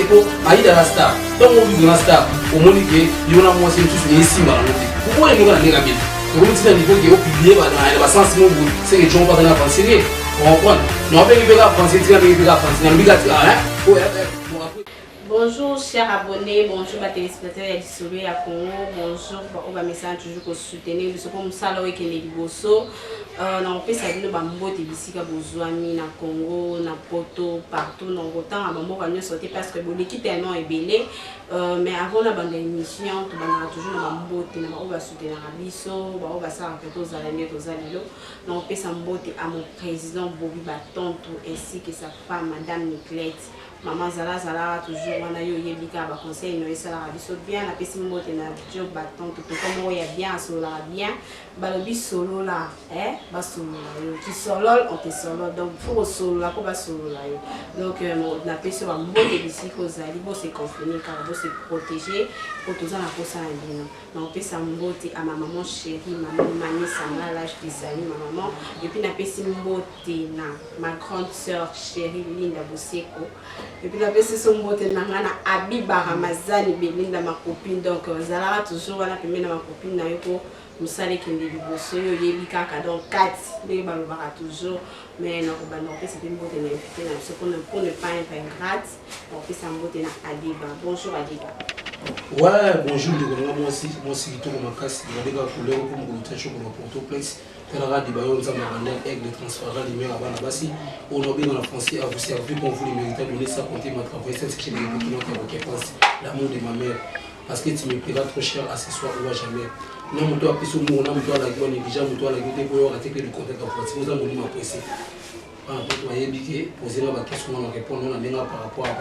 ye mpo Aida na star. Ntango ovivre na star, omoni ke yo na mwasi mosusu esimba nango te. Okoya ndoka na ndenge ya bien. Ekomi ntina niveau ke opublie na basense mo boye, seke jongo baza na aventurier. Ocomprendre? Na obengi mpe kaka français, tika ndenge mpe kaka français. Nalobi kaka Bonjour chers abonnés, bonjour ba téléspectateurs ya Lisolo ya Congo, bonjour ba oyo bamesana toujours ko soutenir biso mpo mosala oyo ekende liboso. Na kopesa bino bambote bisika bozwami na Congo, na Poto, partout, na kotanga bamboka nyonso te parce que boleki tellement ebele. Mais avant na banda émission, tobandaka toujours na bambote na baoyo basoutenaka biso, baoyo basalaka tozala nde toza lelo. Na kopesa mbote à mon président Bobby Batonto ainsi que sa femme Madame Niclette. Mama zala zalaka toujours wana, yo oyebi kaka baconseil no esalaka biso bien. Napesi mbote na Job Batonto, tata moko ya bien, asololaka bien. Balobi solola, eh, basolola yo, tu solole, on te solole, donc faut kosolola mpo basolola yo. Donc napesi yo bambote bisika ozali, bose confine kaka, bose protéger mpo toza na posa na bino. Nakopesa mbote à ma maman chérie, maman Mami Sangala, je te salue ma maman. Et puis napesi mbote na ma grande sœur chérie Linda Boseko. Et puis napesi so mbote na nga na Abiba Ramazani Belinda, ma copine. Donc zalaka toujours wana pembeni na ma copine na yo po mosala ekende liboso, yo oyebi kaka, donc kati ndenge balobaka toujours. Mais nakobanda kopesa mpe mbote na invité na biso pour ne pas être ingrate. Nakopesa mbote na Adeba. Bonjour Adeba. Ouais, bonjour ndeko nanga mwasi, mwasi kitoko makasi, babengaka couleur mpo mokolo tia chokola Port-au-Prince. Talaka Adeba, yo Nzambe abandel, aigle transparent, lumière ya bana basi oyo naobenga na français, à vous servir comme vous le méritez, donner ça compter ma travail sans que je notre récompense, l'amour de ma mère, parce que tu me paieras trop cher à ce soir ou à jamais. Na moto apesi omongo, na moto alaki wa négligent, moto alaki te po yo arate le contact ya voiture, oza molimo apressé. Bana poto bayebi ke poser nga baquestion, nga na répondre na ndenge par rapport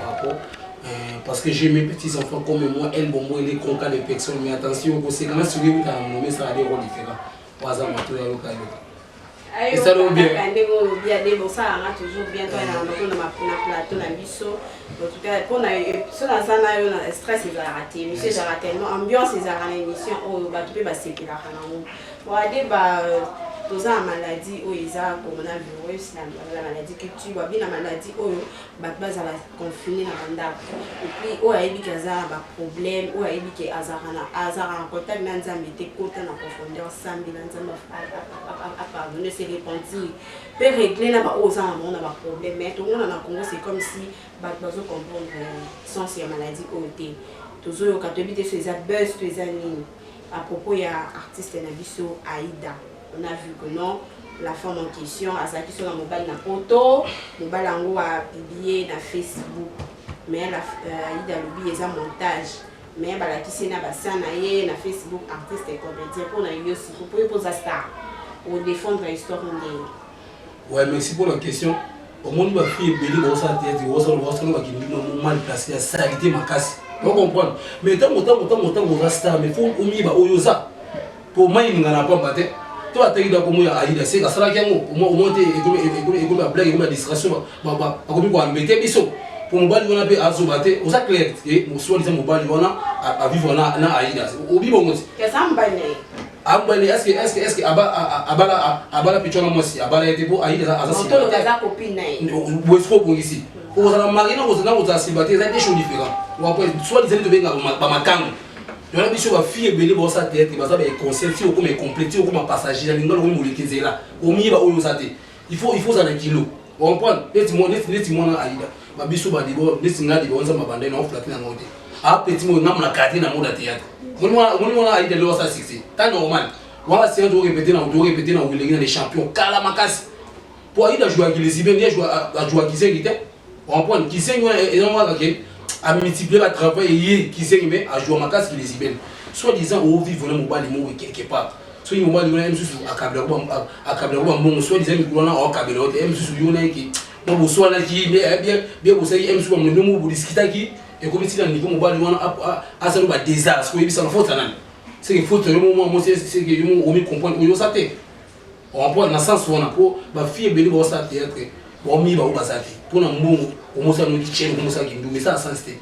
parce que j'ai mes petits enfants comme moi, El Bonbon et les conca de personnes. Mais attention, koseka na soki ekutana na monome, esala des rôles différents. Po aza moto ya yoka yoka. Esala bien. Ndenge olobi, ade bosalanga toujours bien to na bato na plateau na biso. En tout cas, mpona so naza na yo, na stress ezalaka te, émission ezalaka tellement, ambiance ezalaka na émission oyo, bato mpe basepelaka nango. Bon, ade ba toza na maladie oyo eza coronavirus, la maladie qui tue. Babi na maladie oyo, bato bazala confine na bandako. Et puis oyo ayebi ke aza na baproblème, oyo ayebi ke azalaka na contact na Nzambe te, kota na profondeur, sambela Nzambe apardonne, se repentir mpe régler na baoyo oza na bango na baproblème. Mais tomona na Congo, c'est comme si bato bazocomprendre sens ya maladie oyo te. Tozoyoka, toyebi te so eza buzz to eza nini. À propos ya artiste na biso Aïda, on a vu que non, la femme en question azalaki so na mobali na Poto, mobali yango apublie na Facebook, mais la Aïda alobi eza montage, mais balakisi na basa na ye na Facebook, artiste et comédien. Mpona yo siko, mpo yo mpoza star, odéfendre histoire ndenge? Ouais, merci pour la question. Omoni, bafille ebele baosala théâtre, baosala bakindima mo mal placé ya salité makasi, ocomprendre? Mais ntango oza star, mais faut omiyeba oyo oza, po mai eninga na pamba te. To ataki da komo ya Aida, seka asalaki yango omoi te, ekomi ya blague, ekomi ya distraction, bakomi koambete biso. Po mobali wana mpe azoba te, oza clair soi-disant mobali wana avivre na Aida, obi bongo te. Eza mobali na ye. Abali, est-ce que abala picho na mwasi abala ye te? Po Aida aza aza copine na ye. Boesiko obongisi kozala marié na kozala célibataire, eza deux choses différentes. Soi-disant tobengaka bamakango wana, biso bafille ebele baosala théâtre baza bainconseil ti okoma incomplet, ti okoma passager na lingala, okomi moleki nzela, omiyeba oyo oza te. Il faut ozala na kilo, comprendre neti mwana Aida babiso badibo, neti nga dibo Nzambe abandai na oflate nango te. Apeti mo ngambo na quartier na monde ya théâtre, omoni mwana Aida lelo asala succès ta normal wana, séance torépété na Wilengi na les champions kala makasi, po Aida ajouaki lesbienne, ye ajouaki kizengi te, comprendre? Kizengi wana eza kaka ke amultiplie batravail ye kizengi, mais ajoua makasi ki lesbienne. Soi-disant ovivre na mobali moko quelque part, soki mobali wana ye mosusu akabelako bambongo, soi-disant mikolo wana aokabela yo te, ye mosusu yo nayeke mo boswanaki bien, bosalaki ye mosusu bamondo mo bodiskutaki, ekomi ntina niveau mobali wana asali badésastre, oyebisaka faute ya nani? Seke faute yo mo mwasi, seke yo mo omi comprendre oyo oza te, comprendre na sens wana. Mpo bafille ebele baosala théâtre, baomiba oyo baza te mpona mbongo, omosala noki tiene, omosalaki ndumba, eza na sens te.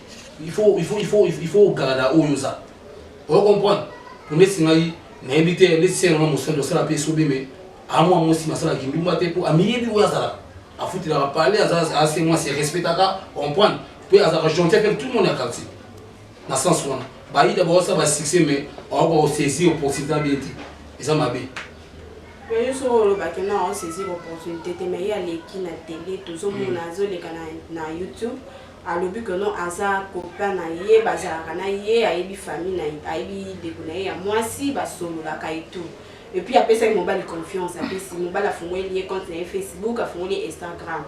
Il faut ogarda oyo oza, ocomprendre? Po neti ngai nayebi te, neti se nanga mosantu asala mpe esobe, me amwa mwasi masalaki ndumba te, mpo amiyebi oyo azalaka, afutelaka pale, aza ase mwasi respectaka, comprendre? Mpe azalaka gentil avec tout le monde ya quartier. Na sens wana bayida baosala basuccès, mais aoka kosaisir opportunité bien te, eza mabe. Mais yo soki olobaki na osaisir opportunité te, mais ye aleki na télé, tozomona azoleka na YouTube, alobi ke non, aza copain na ye, bazalaka na ye, ayebi famille na ye, ayebi ndeko na ye ya mwasi, basololaka et tout. Et puis apesaki mobali confiance, apesi mobali, afungoli ye compte na ye Facebook, afungoli ye Instagram,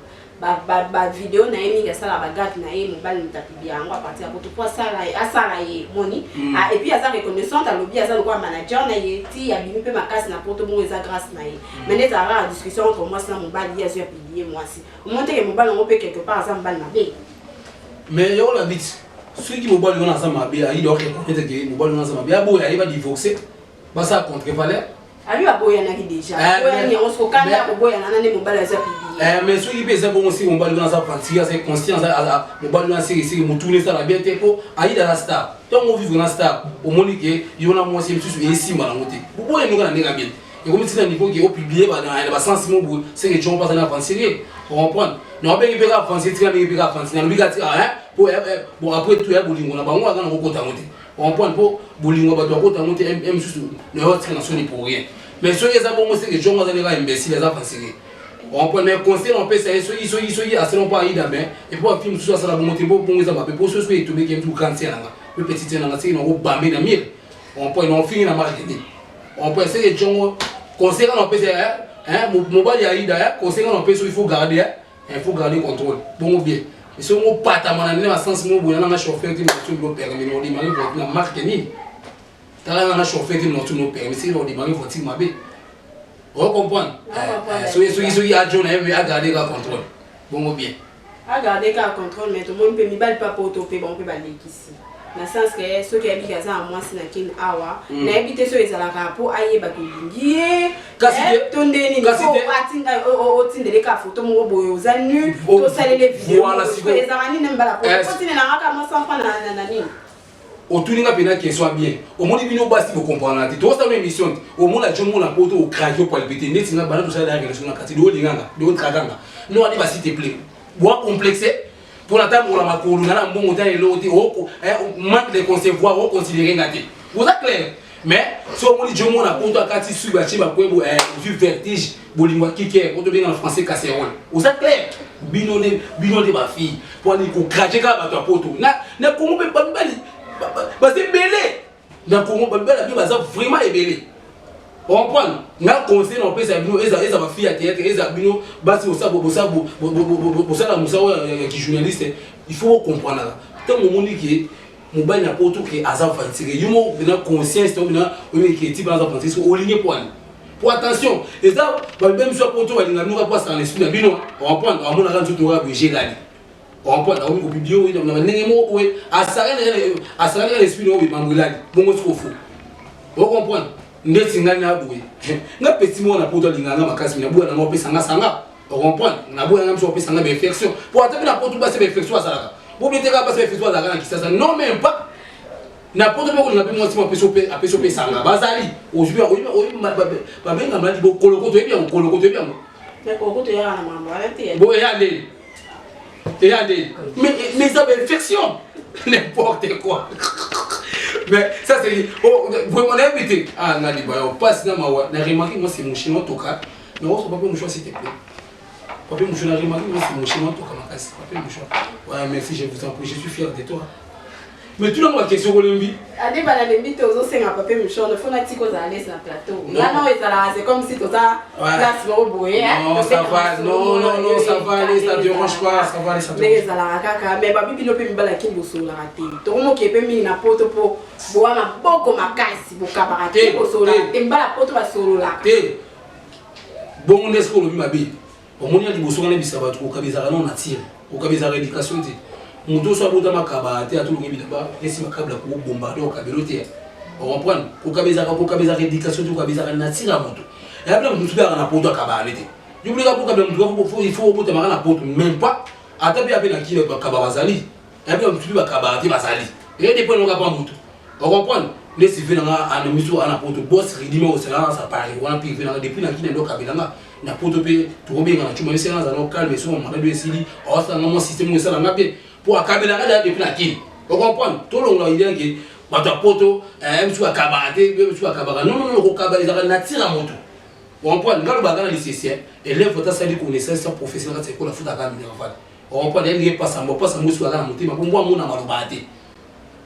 bavideo na ye mingi asala, bagage na ye, mobali moto apublia yango à partir ya poto po asala ye moni. Ah, et puis aza reconnaissante, alobi aza lokola manager na ye, ti abimi mpe makasi na poto, bongo eza grâce na ye. Mais nde ezalaka na discussion entre mwasi na mobali, ye azwi apublier mwasi, omoni teke mobali yango mpe quelque part aza mobali mabe. Mais yango na biti, soki mobali wana aza mabe, ayidi areconnaître ke mobali wana aza mabe, aboya ye, badivorce, basala contre valeur. Abi baboyanaki déjà, boyani yango siko kanda ya koboyana na nde mobali azwi apublier. Mais soki mpe eza bongo, soki mobali wana aza aventurier, aza conscient, mobali wana sekeseke, motuni esala bien te, mpo ayida aza star. Ntango ovivre na star, omoni ke yo na mwasi mosusu esimba nango te, boboya noka na ndenge ya bien. Ekomi ntina niveau ke opublier na basens mo boye, seke jon mpo aza na aventurier, ocomprendre? Na obengi mpe ka aventurier, tika ndenge mpe ka aventurier, nalobi ka tika po bon, après tout ya bolingo na bango, aza na kokota yango te, comprendre? Mpo bolingo bato bakota yango te, mosusu na yo tika na soni pour rien. Mais soki eza bongo, seke jongo aza ndenge imbécile, aza aventurier, comprendre? Mais conseil na opesa ye, soki asala mpo ayida, mais et puis bafilme mosusu asala bongo te, mpo bongo eza mabe, mpo soki etobeki mtu grande sœur nanga mpe petite sœur nanga, seke nango bambe na mire, comprendre? Na ofingi na marke nini, comprendre? Seke jongo, conseil kaka na opesa mobali ya ayida, conseil kaka na opesa, il faut garder contrôle, bongo bien. Soki opatama na ndenge basens mo boye, nanga chauffeur te, motu no permis na odémarrer voiture na marque nini? Tala, nanga chauffeur te, motu no permis, soki na odémarrer voiture mabe, ocomprendre? Soki ajo na ye, agarde ka contrôle, bongo bien. Agarde ka contrôle. Mais tomoni mpe mibali mpa poto mpe bango mpe balekisi, na sens ke soki ayebiki aza na mwasi na kini awa, nayebi te soki ezalaka mpo ayeba kolingi ye to nde nini, otindele ka foto moko boye, oza nu, tosalele video, ezalaka nini? Mbala otindelanga ka mwa 100 franc na nini. Otuninga mpena question ya bien. Omoni, bino basi bocomprendre te. Tokosala émission te, omona jo mona poto ocraquer, opalpite neti nga bana tosala relation na kati, olinganga, otrakanga no adi ba s'il te plaît, boa complexe mpona tambola makolo na mbongo ta eloko te, manque de concevoir, oconsidérer nga te, oza clair. Mais so omoni jo mona poto akati suki, batie bakwebo, ozwi vertige, bolingo ya kiker, oyo tobenga na français casserole, oza clair? Bino nde bafille, mpo ani kocraquer kaka bato ya poto na Kongo mpe bamibali baza ebele na Kongo, bamibali ya bino baza vraiment ebele, comprendre? Nga conseil na opesa bino, eza bafille ya théâtre, eza bino basi bosala mosala oyo ya kijournaliste, il faut bocomprendre. Ntango omoni ke mobali na poto ke aza aventurier, yo moko mpena conscience to mpena oyebi ke ti bana aza aventurier, olingi po ani? Po attention, eza babe miso ya poto balinga bino kaka po asala na esprit na bino, comprendre? Amonaka nzoto kaka boye gelali, comprendre? Akomi kopublier oyo na ndenge moko boye, asala na esprit na oyo mambo elali bongo siko fo, ocomprendre? Ndeti ngai na boye, nga petit moko na poto alingaka nga makasi, naboya nanga opesa nga sanga, ocomprendre? Naboya nga miso opesa nga bainfection, po ata mpe na poto basi bainfection azalaka bobeteka, basi bainfection azalaka na Kisasa, non même pas na poto mpe kolinga mpe mwasi mo apesi opesanga bazali ozwi babenga maladi bokolokoto, oyebi yango? Kolokoto, oyebi yango? Bo eya nde, eya nde, mais eza bainfection, n'importe quoi. Mais ça c'est, oh, vraiment nayebi te. Ah, nga libaya opasi na mawa na remarqué, moi c'est mouché notoka nakoso papier mouchoir, s'il te plaît, papier mouchoir. Na remarqué, moi c'est mouché notoka makasi, papier mouchoir. Ouais, merci, je vous en prie, je suis fier de toi. Mais tout le monde question kolembi. Ade banalembi te, ozosenga papier mouchoir, fo natika ozala lese na plateau. Ngana oyo ezalaka, c'est comme si toza place moko boye. Non, ça va, non, non, non, ça va aller, ça dérange pas, ça va aller, ça. Ndenge ezalaka kaka. Mais babi bino mpe mibalaki bosololaka te, tokomoke mpe mingi na poto mpo bowa maboko makasi, bokabaka te, bosololaka te, mbala poto basololaka. Te, bongo nde soki olobi mabe, omoni ya liboso wana, ebisa bato kokaba ezalaka non nature, kokaba ezalaka éducation te. Moto oso abotama kaba te, atolongi bilamba esi makabla kobomba, donc okabelo te, ocomprendre? Kokaba ezalaka éducation te, kokaba ezalaka nature ya moto. Eya bila moto mosusu mpe azalaka na poto, akabaka ne te. Yo bileka kokabela motu, il faut obotamaka na poto, même pas. Ata mpe ape na kini bakaba bazali, eya bila motu mpe bakabaka te, bazali eye depo enoka pa motu, ocomprendre? Nde sive nanga ana miso ana poto bos ridime osalanga sa pari wana mpe ive nanga depuis na kini ndo okabelanga na poto mpe tokobenga na cuma, esala aza no calme, so maladi esili, aosalanga mwa système oyo esalanga mpe. Mpo akabelaka deja depuis na Kini. Ocomprendre? Tolongola idée ke bato ya poto mosusu akabaka te, mosusu akabaka. Non, non, non, kokaba ezalaka nature ya moto. Ocomprendre? Nga lobaka na lisese, élève ata asali connaissance ya professeur na kati ya ekole, afutaka minerval. Ocomprendre? Ye ndenge epasa mbo pasa mbo, esuka na motema po mbwa mona malobaka te.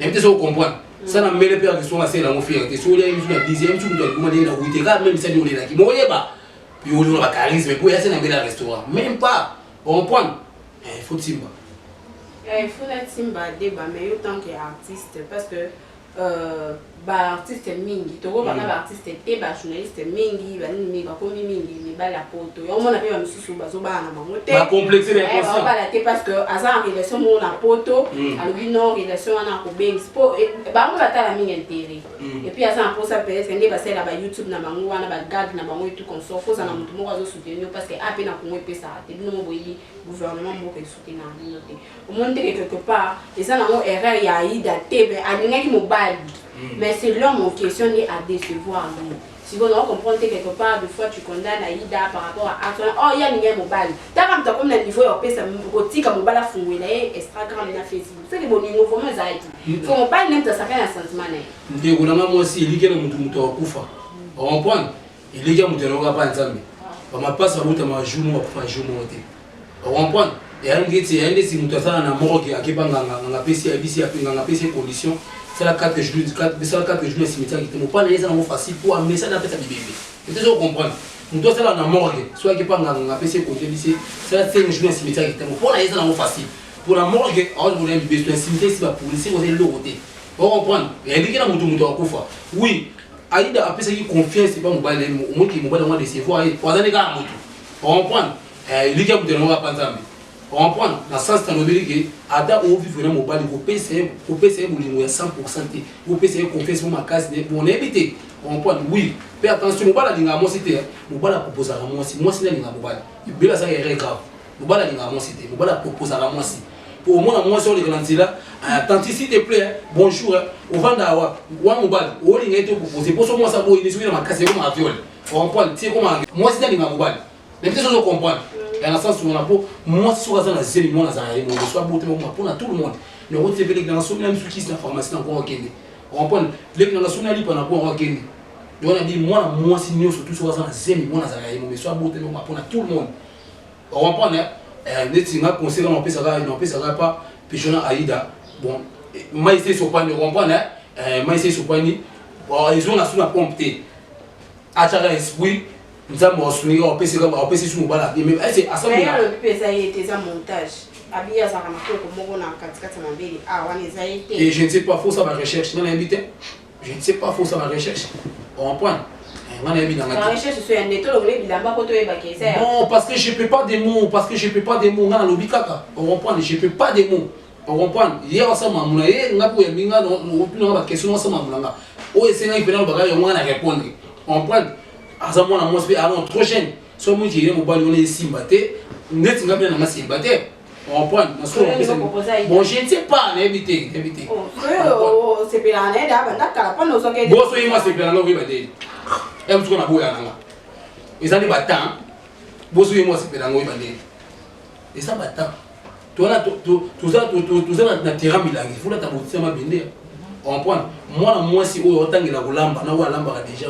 Nayebi te soki ocomprendre. Sana mbele mpe akisonga asala yango fier te. Soki olia misu na 10 misu, moto alibuma ndenge na wite kaka meme sani olelaki moyeba yo olinga bacharisme po yase na mbele ya restaurant, même pas. Ocomprendre? Il faut timba. Il faut na timba débat, mais yo tant que artiste, parce que baartiste mingi tokobanga, baartiste te, bajournaliste mingi, banini mingi bakomi mingi mibali ya poto. Omona mpe bamisusu bazobala na bango te. Bacomplexe. Bazobala te parce que aza na relation moko na poto. Alobi non, relation wana akobengisa po bango batala mingi intérêt. Et puis aza na mposa peut-être nde basalela ba YouTube na bango wana, bagag na bango et tout consort. Foza na motu moko azosoutenir, parce que ape na Kongo epesaka te. Bino mo boyebi gouvernement mboka esoutenaka bino te. Omoni teke quelque part eza nango erreur ya Aida te, mais alingaki mobali, mais c'est l'homme en question nde adécevoir ye. Sikoyo nao comprendre te, quelque part des fois tu condamnes Aida par rapport à acte wana. Oh, ye alingaki mobali, taka moto akomi na niveau ya kopesa, kotika mobali afungwela ye Instagram na Facebook. Soki bolingo vraiment ezalaki, fo mobali nde moto asaka na sentiment na ye. Ndeko nanga mwasi, eliki na motu, moto akufa. Ocomprendre? Eleki ya moto yango kaka Nzambe. Bamapasi babotama jour moko, bakufa jour moko te. Ocomprendre? Eya ndeti moto asala na morgue, akepa nganga, nganga apesi, ayebisi, nganga apesi ye condition: sala 4 jours, sala 4 jours na cimetière kite. Mopana ye eza nango facile po amesani apesa bibembe ete. Soki comprendre, moto asala na morgue, soki akepa nganga, nganga apesi ye condition, ayebisi ye sala 5 jours na cimetière kite, mpona ye eza nango facile. Mpona morgue aozona bibembe, na cimetière esi bapolisi koza eloko te. Ocomprendre? Eyebiki na moto, moto akufa. Oui, Aida apesaki confiance epa mobali na ye. Omoki mobali yango adecevoir ye po aza nde kaka moto. Ocomprendre? Eliki ya moto yango kaka Nzambe. Ocomprendre? Na sens nalobeli ke ata ovivre na mobali, kopesa ye bolingo ya 100 te, kopesa ye confiance mo makasi. Bon, nayebi te. Ocomprendre? Oui, mpe attention, mobali alingaka mwasi te, mobali aproposaka mwasi. Mwasi nde alingaka mobali. Ebele azalaka erreur grave. Mobali alingaka mwasi te, mobali aproposaka mwasi. Po omona mwasi oleka na nzela: "Tanti, s'il te plaît, bonjour, ovanda awa?" Wa mobali olinga ye te, opropose. Po so mwasi aboyi, soki na makasi ekoma viol. Comprendre ti ekoma mwasi nde alingaka mobali. Mais peut-être ozo comprendre ya na sens wana. Po mwasi soki aza na zemi, mwana azala ye moko, so abotema moma mpona tout le monde. Noko te leki nanga somi na misu kisi na pharmacie na kongo akende. Comprendre? Leki nanga somi na lipa na kongo akende. Donc na bi mwana mwasi nyonso tu soki aza na zemi, mwana azala ye moko, so abotema moma mpona tout le monde. Comprendre? Neti nga conseil nga napesaka pa Peshona Aida, bon, mai se esopani. Comprendre? Mai se esopani, ezonga su na pompe te. Atiaka esprit, Nzambe asungi, apesi su mobali abie. Ese alobi mpe eza ye te, eza montage. Abi azalaka na koko moko na katikati ya mabele ah wana eza ye te. Et je ne sais pas, faut ça ba recherche. Nga nayebi te, je ne sais pas, faut ça ba recherche. Comprendre? Nga nayebi nanga te. Recherche so ya nde tolongole bilamba po toyebaka eza ya Non, parce que je peux pas des mots, parce que je peux pas des mots. Nga nalobi kaka. Comprendre? Je peux pas des mots. Comprendre? Ye asa mamu na ye, nga mpo oyambi nga, otunanga baquestion, asa mamu na nga oyo esengaki mpena lobaka yango, nga na répondre. Comprendre? Aza mwana mwasi mpe alors trop jeune. So moki ye mobali wana esimba te, neti nga mpe nanga célibataire. Comprendre? Bon, je ne sais pas, nayebi te, nayebi te. Osepelaka na ye da banda kala mpona ozwaki? Boso ye mwa sepela nanga, oyeba te ya mosuku na boya nanga eza nde batemps. Boso ye mwa sepela nanga, oyeba ndenge eza batemps. Towana toza na terrain milangi, fulata botia mabende. Comprendre? Mwana mwasi oyo otangela kolamba na oyo alambaka déjà,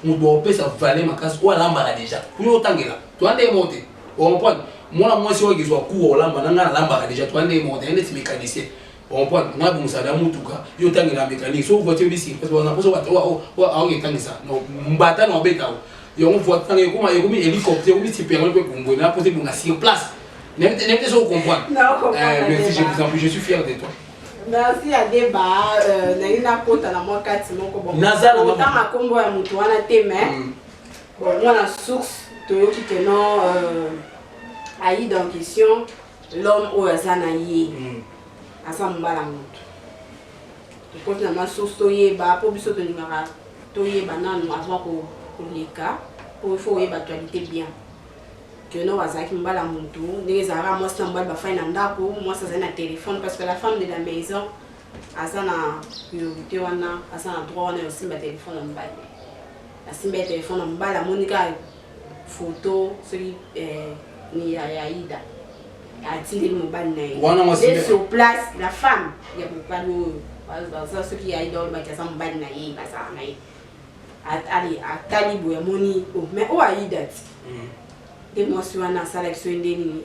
moto baopesa valeur makasi oyo alambaka déjà. Oyo otangela, toa ndenge moko te. Comprendre? Mwana mwasi oyo akezwa cours olamba na ngai nalambaka déjà, toa ndenge moko te. Neti mécanicien, comprendre, nga bongisaka na mutuka, yo otangela mécanique. So voiture bisi mposo aoketangisa mbata na obeta yango, voiture ekoma, ekomi hélicoptère, ekomi super mpe pumbwe na mposo ebonga sur place. Nayebi te so comprendre. Merci, je vous en prie, je suis fier de toi. Merci Adeba. Nalingi nakota na mwa kati moko. Bon, otanga nkombo ya moto wana te, mais bon, mwana source toyoki ke non, Aïda en question, l'homme oyo aza na ye aza mobala moto. Tokoti na mwa source, toyeba mpo biso tolingaka toyeba nanu avant koleka, mpo il faut oyeba actualité bien. Ke non, azalaki mobala motu. Ndenge ezalaka, mwasi na mobali bafai na ndako, mwasi azali na téléphone, parce que la femme de la maison aza na priorité wana, aza na droit wana ya osimba téléphone ya mobali. Asimba ye téléphone ya mobali, amoni kaka photo soki ni ya Aida. Atindeli mobali na ye. Wana mwasi Nde sur place, la femme ya mobali oyo baza, soki Aida olobaki aza mobali na ye, bazala na ye. Ali atali boye, amoni, oh, mais oyo Aida ti. Nde mwasi wana asalaki so nde nini,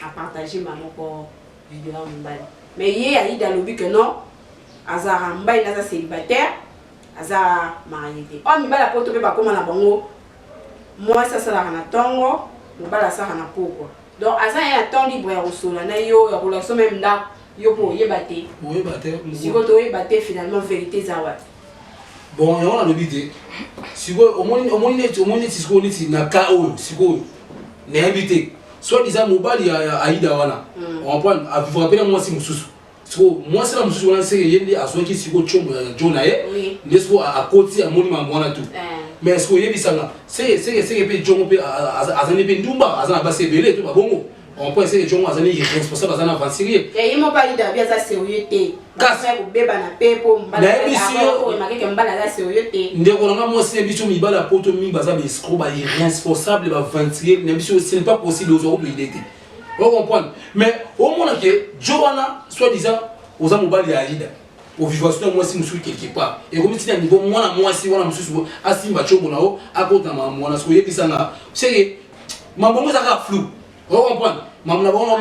apartage ma moko video ya mobali. Mais ye Aida alobi ke non, azalaka mobali, aza célibataire, aza marié te. Oyo mibali ya poto mpe bakóma na bango, mwasi asalaka na ntongo, mobali asalaka na pokwa. Donc aza ye na temps libre ya kosola na yo, ya kolakisa même ndako yo mpo oyeba te. Oyeba te. Sikoyo toyeba te finalement vérité eza wapi. Bon, yango nalobi te. Sikoyo omoni neti sikoyo, neti na cas oyo sikoyo, nayebi te, soit disant mobali ya Aida wana, comprendre, avivra mpe na mwasi mosusu. Sikoyo mwasi na mosusu wana, seke ye nde azwaki sikoyo tshombo ya jo na ye. Nde sikoyo akoti, amoni mambo wana tu. Mais sikoyo oyebisanga, seke mpe jongo mpe aza nde mpe ndumba, aza na basi ebele to babongo, comprendre, seke jongo aza nde irresponsable, aza na aventurier. Ye moko Aida abi aza sérieux te. Kasi kobebana mpe mpo Nayebisi yo- makeke mobali aza sérieux te. Ndeko na nga mwasi, na biso mibali ya poto mingi baza baescroc, bairresponsable, baaventurier. Na biso ce n'est pas possible ozwa koboyide te, ocomprendre. Mais omona ke jo wana, soit disant oza mobali ya Aida, ovivre na mwasi mosusu quelque part, ekomi ntina niveau mwana mwasi wana mosusu asimba tshombo na yo, akota makambo wana. Soki oyebisanga, seke mambo yango eza kaka flou, ocomprendre. Mambo na bango,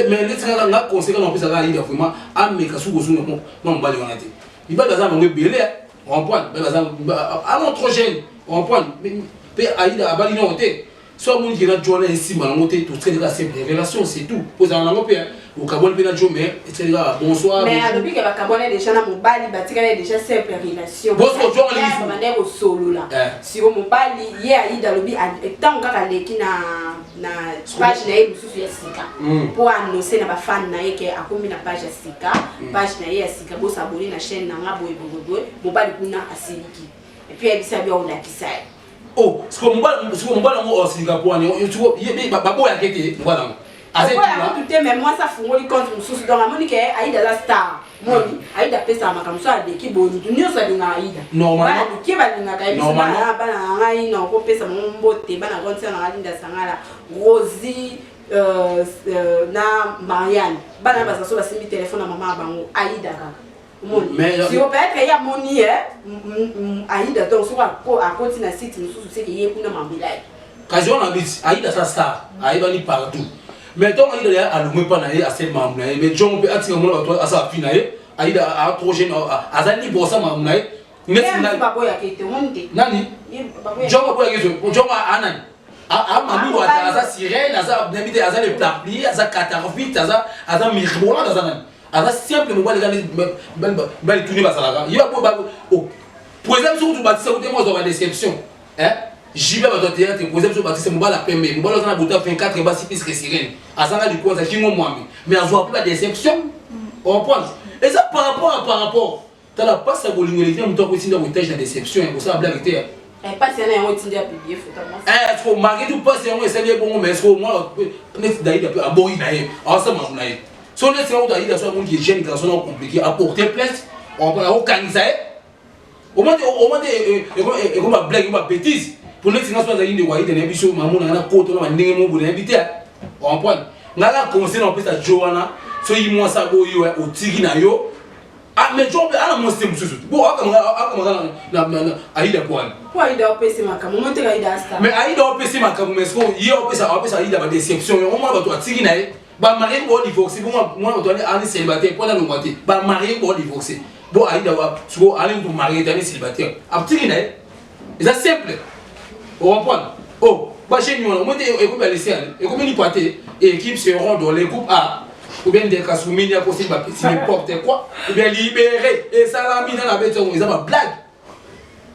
mais neti kaka nga conseil kaka napesaka Aida, vraiment ameka soki kozonga mwa mobali wana te. Mibali baza bango ebele, comprendre, baza ano trop jeune, comprendre. Mpe Aida abali noko te. So amoni ke na jo wana esimba nango te, totikali kaka simple relation, c'est tout. Po ezala nango mpe okabwani mpe na jo, mais etikali kaka bonsoir. Mais alobi ke bakabwana déjà na mobali, batikali déjà simple relation. Bosco, jo wana lisu. Babandaki kosolola. Siko mobali ye Aida alobi, ntango kaka aleki na page na ye mosusu ya sika mpo annonce na bafan na ye ke akomi na page ya sika, page na ye ya sika, bosabone na chaîne na nga boye boye boye, mobali kuna asiliki et puis ayebisa bi aolakisa ye. Oh, siko mobali yango osilika po wani? Siko baboyaki te mobali yango aza okoya etula. Kutu te, mais mwasi afungoli compte mosusu. Donc amoni ke Aida aza star. Moni Aida apesaka makambo so aleki boye, mutu nyonso alingaka Aida. Normalement. Bana mike balingaka ye biso. Normalement. Bana na ngai na okopesa bango mbote, bana grande sœur na ngai Linda Sangala, Rosie, na Marianne. Bana baza so basimbi telefone na mama ya bango, Aida kaka. Omoni siko peut-être ye amoni ye Aida, donc soko akoti na site mosusu, seke ye kuna mambelai. Kasi wana biti Aida aza star, ayebani partout. Mais ntongo Aida ya alongwe mpa na ye, asali makambo na ye. Mais jongo mpe atika mona bato asala fi na ye. Aida a trop jeune, aza libre, asala makambo na ye. Neti Baboyaka ete omoni te. Nani? Ye baboyaka. Jongo aboyaki so jongo anani amamiwa? Aza sirène, aza nayebi te, aza le parapluie, aza catarvite, aza mirbolante, aza nani? Aza simple mobali kaka mibali tuni bazalaka. Ye président biso kutu batisa kute mo azwa badéception jibe bato ya théâtre. Président biso batisa mobali apembe, mobali aza na bota 24 basi plus que sirène, azanga likwanza kingo mwambe, mais azwa mpe badéception, comprendre. Eza par rapport à par rapport tala mpasi ya bolingo eleki na moto akotinda koetage na déception, kosala blague te. Mpasi yana yango etindi ya publie photo mwasi. Est-ce malgré tout mpasi yango esali ye bongo? Mais est-ce mwana neti Daida mpe aboyi na ye, awasala makambo na ye? So neti yango Daida so amoniki jeune garçon na compliqué, aporter plainte, akokangisa ye. Omoi te ekoma blague, ekoma bêtise po neti nga so azalaki ndeko Aida na biso, mamona nga na koto na bandenge moko boye, nayebi te, comprendre. Nga na conseil na opesa jo wana, soki mwasi aboyi yo, otiki na yo. Ah, mais jo mpe ana mwasi te mosusu bo akamaka na Aida po wana. Mpo Aida opesi makambo, omoni te Aida asta. Mais Aida opesi makambo, mais sikoyo ye opesa Aida badéception yango. Mwana bato atiki na ye, bamarie bo divorce bo mwana bato ani célibataire mpo nalongwa te, bamarie bo divorce bo Aida sikoyo ani mutu marie te, ani célibataire, atiki na ye, eza simple, ocomprendre. Oh, bageni wana omoi te, ekomi balese ale, ekomi lipa te. Équipe seront dans les groupes A ou bien ndeka sumini akosi bapesi n'importe quoi, ou bien libéré esalami na beti yango, eza bablague,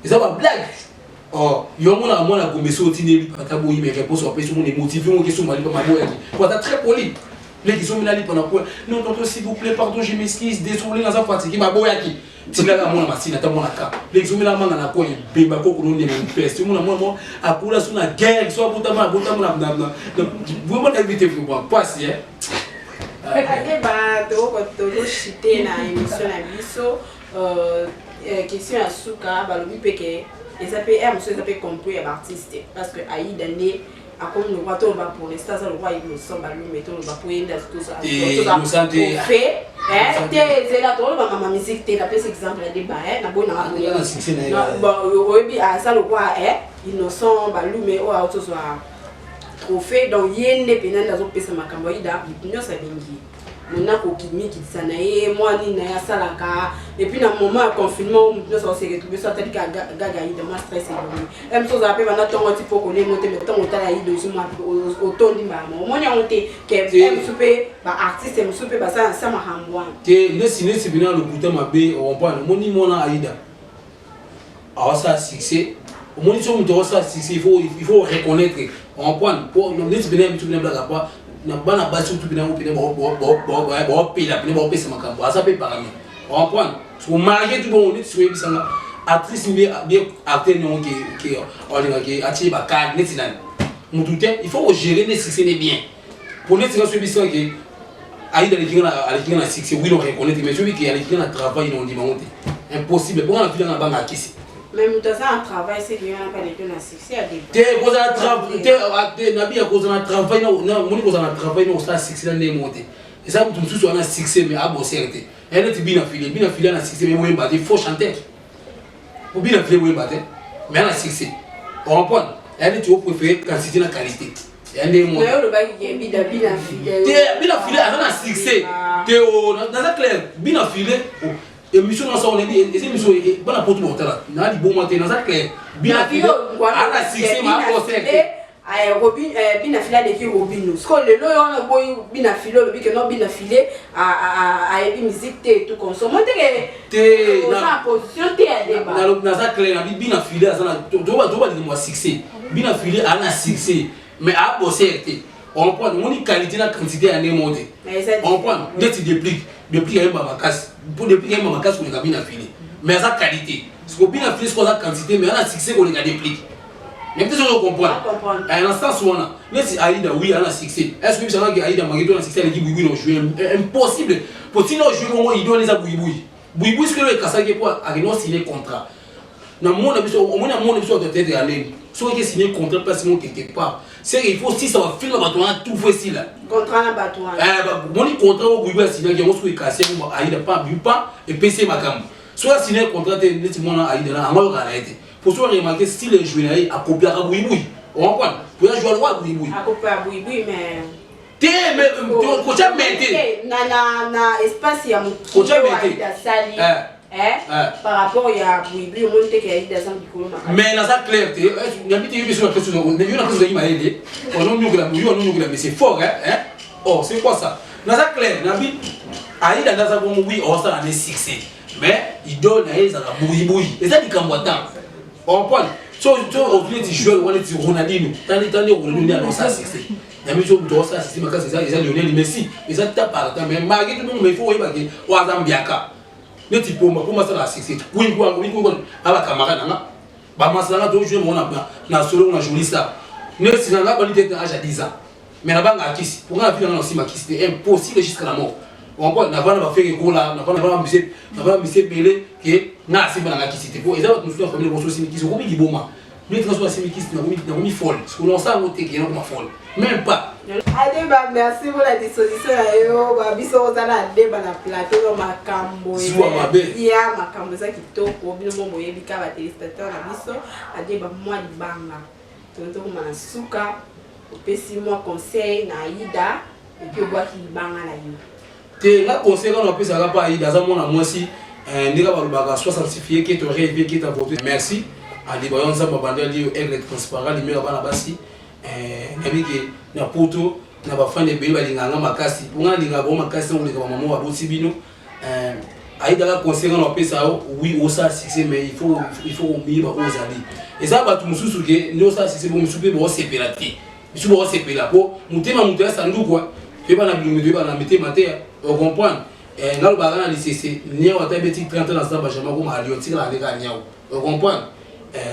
eza bablague. Oh, yo mona mwana Gombe, so otindi lipa ata boyi, mais réponse apesi, omoni motive ngo keso malipa maboyaki po aza très poli. Leki somi na lipa na coin: "Non tonton, s'il vous plaît, pardon, je m'excuse, désolé, naza fatigué." Maboyaki. Tindaka mwana masina ata mwana ka leki somi na manga na coin, ebemba koko no ndenge mpesi. Omona mwana mo akula so na guerre, so abotama, abotama na vraiment nayebi te, vraiment pasi. Akeba, tozoshite na émission na biso. Question ya suka, balobi mpe ke eza mpe aire mosusu, eza mpe complot ya baartiste, parce que Aida nde Akomi lokwa, toloba pour l'instant aza lokwa Innocent Balume, toloba po ye nde Innocent te. Fe te, ezela toloba mama musique te. Napesi exemple ya Deba, nabonaka. Aza na succès na ye. Oyebi, aza lokwa Innocent Balume oyo aotozwa trophée. Donc ye nde mpena nde azopesa makambo. Aida, motu nyonso alingi monako okimikitisa na ye mwa nini na ye asalaka. Et puis na moment ya confinement, motu nyonso ase retrouve so atali ka gaga Aida, mwa stress ebongi. E mosu ozala mpe banda ntongo ti mpo kolengo te, mais ntongo otala Aida, ozwi mwa otondi mbala. Omoni yango te ke mosu mpe baartiste mosusu mpe basala sa makambo wana? Te, nesi mpena lokuta mabe. Ocomprendre, omoni mwana Aida awasala succès. Omoni, so moto awasala succès, il faut reconnaître, ocomprendre. Po neti mpena biso mpena blaka pa na bana basi kutu mpena yango mpena baopela mpena baopesa makambo, aza mpe parmi, ocomprendre. So malgré tout bongo, neti soyebisanga actrice bien acteur niongo ke olingaki atie bakade neti nani, mutu te. Il faut kogérer nde succès ne bien. Po neti nga, soyebisanga ke Aïda alekinga na succès, oui, on reconnaît, mais soki ke alekinga na travail, na ondima ngo te, impossible. Mpo nga na filanga na banga akisi. Mais moto aza na travail, c'est que wana mpe aleki na succès ya Deba. Te, kozala te, nabi ya kozala na travail, moni kozala na travail na kosala succès na ndenge moko te. Eza moto mosusu wana succès mais abosere te. Eya neti Bina File. Bina File ana succès mais boyemba te, faux chanteur. Po Bina File boyemba te mais ana succès, ocomprendre. Eya neti opréféré quantité na qualité, eya ndenge moko. Te. Bina File aza na succès te. O naza clair, Bina File, émission nyonso wana eza émission bana poto baotala na liboma te. Naza clair, Bina File aza succès mais abosere te. Bina File aleki Robino. Siko lelo oyo wana oboyi Bina File, olobi ke no, Bina File ayebi musique te, tout consomme teke. Te. Oza na position te ya Deba. Naza clair, nabi Bina File aza na, toba likambo ya succès, Bina File aza na succès mais abosere te, comprendre. Omoni, qualité na quantité ya ndenge moko te, comprendre. Neti Déplique, Déplique ayemba makasi. Po Déplique ayemba makasi koleka Bina File, mais aza qualité. Siko Bina File siko aza quantité mais aza na succès koleka Déplique. Mais peut-être ozo comprendre na sens wana. Neti Aïda, oui, aza na succès. Est ce que bisangaki Aïda maki to na succès aleki Buibui na jouer? Impossible. Po ntina ojouer bongo, idole wana eza Buibui. Buibui soki oyo ekasaki po akende osigner contrat na mona biso. Omoni, amona biso bato tete ya ndenge soki ake contrat place moko quelque part, c'est que il faut sisa bafilme bato wana, tout faut esila. Contrat na bato wana. Moni contrat oyo Buibui asignaki yango, soki ekasi yango, Aïda pa pa epesi ye makambo. Soki asigne contrat te neti mwana Aïda na yango, ayokaka na ye te. Po soki remarque style ejouer na ye, akopiaka Buibui, ocomprendre. Po ya jouer lokwa Buibui. Akopia Buibui mais Te, mais kotya me te. Na espace ya Kotya mokili me te. Aïda asali par rapport ya Buibui, omoni te ke Aïda aza likolo makasi? Mais naza clair te, nabi te. Yo biso na kristo, yo na kristo ozalaki mayele, ozonyokela yo, anonyokela, mais c'est fort, hein. Oh, c'est quoi ça? Naza clair, nabi Aïda nde aza bongo. Oui, osala ne succès, mais idole na ye ezalaka Buibui. Eza likambo ya temps, comprendre. So so neti joueur wana, neti Ronaldinho, tandi tandi Ronaldinho nde anosala succès na biso. Moto osala succès makasi eza Lionel Messi. Eza ta par temps, mais malgré tout bongo, mais il faut oyeba ke oyo aza mbiaka neti Pomba. Pomba asalaka succès kwinkwinkwinkwin. Abacamarade nanga, bamasala nga, tojouer bango na solo na joli star. Neti na nga bandi tete âge ya 10 ans, mais nabanga akisi. Po nga na vie nanga nasimba kisi te, impossible, jusqu'à la mort. Encore navanda bafeke kola, navanda mise ebele ke nga asimba nanga kisi te. Po eza bato mosusu na famille boso osimbi kisi, okomi liboma. Neti nga so asimbi kisi, nakomi folle. Sikoyo nasala yango te ke nakoma folle, même pas. Adeba, merci pour la disposition na yo. Babiso oza na Adeba na plateau, makambo Zuwa mabe. Ya makambo eza kitoko. Bino mo boyebi kaka, batéléspectateur na biso. Adeba, mwa libanga, tokoma na suka. Opesi mwa conseil na Aida et puis obwaki libanga na yo. Te, nga conseil kaka napesaka mpa Aida, aza mwana mwasi, ndenge balobaka, sois sanctifié que ton rêve que ta volonté. Merci Adeba, yo Nzambe abandeli yo, aigle transparent, lumière ya bana basi. Nayebi ke na poto na bafani ebele balingaka nga makasi. Mpo nga nalingaka bango makasi na koleka bamama baboti bino. Ayidaka, conseil nga napesa yo, oui, osala succès, mais il faut komiyeba oyo ozali. Eza bato mosusu ke nde osala succès bo mosusu mpe baosepela te. Biso baosepela po motema moto ya sanduku, toyeba na bilongi, toyeba na mitema te, ocomprendre. Nga lobaka na lisese, niau ata ebeti 30 ans na zamba, jamais akoma alio, tikala ndeka niau, ocomprendre.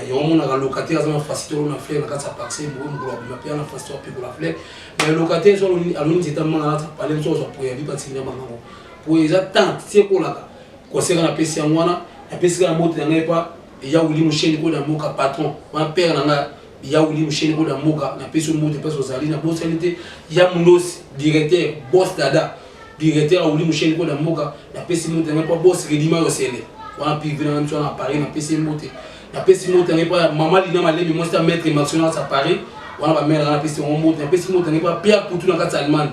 Yango omonaka locataire aza na facilité olona fleur na kati ya parcelle moko. Mokolo abima mpe na facilité apekola fleur, mais locataire so aloni nzeta manga na pale moso, azwa préavis, batinda bangango po eza tante ti ekolaka. Conseil nga napesi yango wana. Napesi kaka mbote na ngai epa ya Wili Musheni, koda mboka, patron wana, père na ngai. Ya Willy Musheni koda mboka, napesi yo mbote place ozali, nabosani te ya Mundosi directeur boss dada directeur ya Willy Musheni koda mboka, napesi mbote na ngai mpo boss Redima Yosele wana privé na ngai miso wana Paris, napesi ye mbote. Napesi mbote na ngai mpo ya mama Lina Malemi mwasi ya maître Maxon na Paris wana, ba mère na ngai, napesi bango mbote. Napesi mbote na ngai mpo Pierre Kutu na kati ya Allemagne,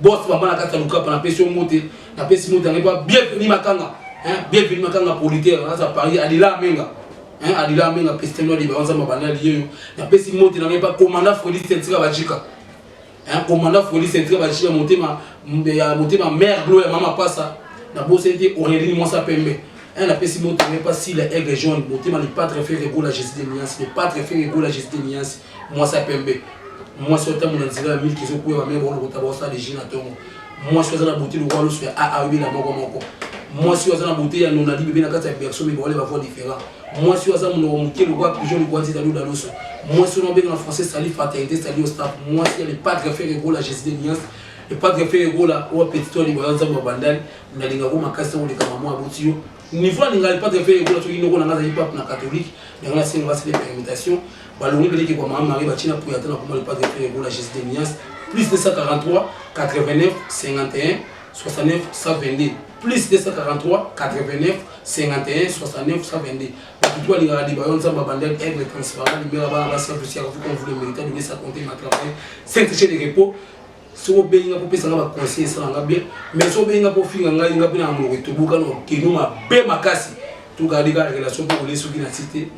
boss bamba na kati ya Lukapa, napesi yo mbote. Napesi mbote na ngai mpo Bienvenu Makanga, hein, Bienvenu Makanga producteur na kati ya Paris, Adila Amenga, hein, Adila Amenga président no Liba Nzamba banda liyeyo. Napesi mbote na ngai mpo commandant Fredi Sentika Bajika, hein, commandant Fredi Sentika Bajika, motema ya motema, mère Glo ya mama Pasa. Nabosani te Aurélie Mwasa Pembe, hein. Napesi mbote na ngai mpa Sila Aigle Jaune, motema le Patre Ferre Gola Jésus de Nuance, le Patre Ferre Gola Jésus de Nuance, Mwasa Pembe, mwasi oyo ntango na nzela ya milki ezokwea, bamere bakolokota, baosala deji na ntongo, mwasi oyo aza na beauté lokwa loso ya aa oyebela moko moko, mwasi oyo aza na beauté ya nonadi bebe na kati ya berceau, mais baole bavoix différent, mwasi oyo aza monoko moke lokwa pigeon lokwa nzita luda loso, mwasi oyo nabenga na français sali fraternité, sali au staff, mwasi ya le Padre Ferre Gola Jésus de Nuance, le Padre Ferre Gola oyo petit oyo liboya Nzambe ya Bandali. Nalingako makasi ntango oleka mama aboti yo niveau alinga le Padre Ferre Gola. Soki noko na nga azali pape na catholique, yango nasenga basala permutation, balongi beleki kwa mama Marie batina puya ata na koma le Padre Ferre Gola Jésus de Nuance, plus 243 89 51 69 122, plus 243 89 51 69 122. Bato tu balingaka liba yo Nzambe abandel, aigle transparent, libera bana basi ya poussière, vous comme vous le méritez, donner sa compter ma travail saint de repos. Soki obengi nga mpo opesa nga baconseil, esala nga bien, mais soki obengi nga mpo ofinga ngai, nga mpe na monoko etobuka na okeno mabe makasi. Tokali kaka relation mpo kolia soki na ti te.